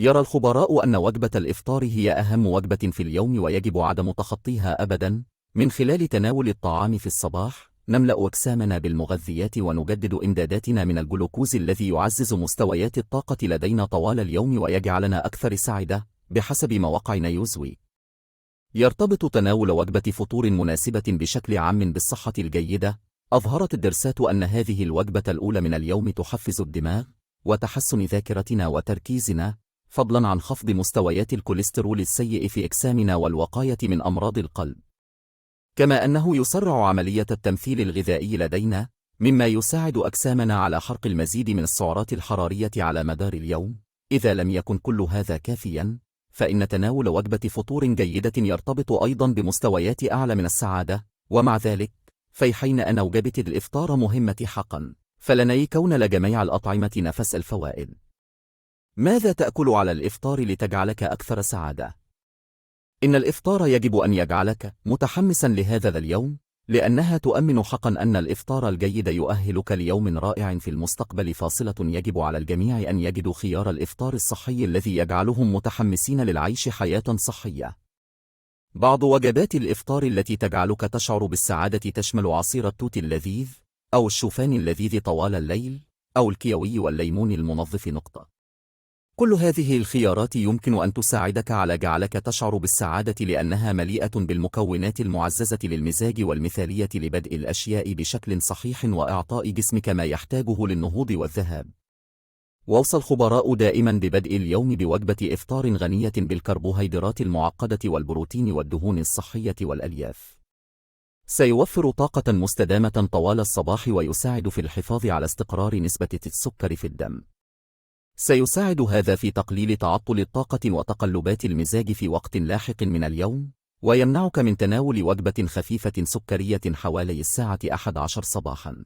يرى الخبراء أن وجبة الإفطار هي أهم وجبة في اليوم ويجب عدم تخطيها أبدا. من خلال تناول الطعام في الصباح، نملأ أجسامنا بالمغذيات ونجدد إمداداتنا من الجلوكوز الذي يعزز مستويات الطاقة لدينا طوال اليوم ويجعلنا أكثر سعادة، بحسب مواقع نيوزويك. يرتبط تناول وجبة فطور مناسبة بشكل عام بالصحة الجيدة. أظهرت الدراسات أن هذه الوجبة الأولى من اليوم تحفز الدماغ وتحسن ذاكرتنا وتركيزنا، فضلا عن خفض مستويات الكوليسترول السيء في أجسامنا والوقاية من أمراض القلب. كما أنه يسرع عملية التمثيل الغذائي لدينا، مما يساعد أجسامنا على حرق المزيد من السعرات الحرارية على مدار اليوم. إذا لم يكن كل هذا كافيا، فإن تناول وجبة فطور جيدة يرتبط أيضا بمستويات أعلى من السعادة. ومع ذلك، في حين أن وجبة الإفطار مهمة حقا، فلن يكون لجميع الأطعمة نفس الفوائد. ماذا تأكل على الإفطار لتجعلك أكثر سعادة؟ إن الإفطار يجب أن يجعلك متحمسا لهذا اليوم، لأنها تؤمن حقا أن الإفطار الجيد يؤهلك ليوم رائع في المستقبل. فاصلة يجب على الجميع أن يجدوا خيار الإفطار الصحي الذي يجعلهم متحمسين للعيش حياة صحية. بعض وجبات الإفطار التي تجعلك تشعر بالسعادة تشمل عصير التوت اللذيذ، أو الشوفان اللذيذ طوال الليل، أو الكيوي والليمون المنظف. نقطة. كل هذه الخيارات يمكن أن تساعدك على جعلك تشعر بالسعادة لأنها مليئة بالمكونات المعززة للمزاج والمثالية لبدء الأشياء بشكل صحيح وإعطاء جسمك ما يحتاجه للنهوض والذهاب. وأوصى الخبراء دائما ببدء اليوم بوجبة إفطار غنية بالكربوهيدرات المعقدة والبروتين والدهون الصحية والألياف. سيوفر طاقة مستدامة طوال الصباح ويساعد في الحفاظ على استقرار نسبة السكر في الدم. سيساعد هذا في تقليل تعطل الطاقة وتقلبات المزاج في وقت لاحق من اليوم، ويمنعك من تناول وجبة خفيفة سكرية حوالي الساعة 11 صباحا.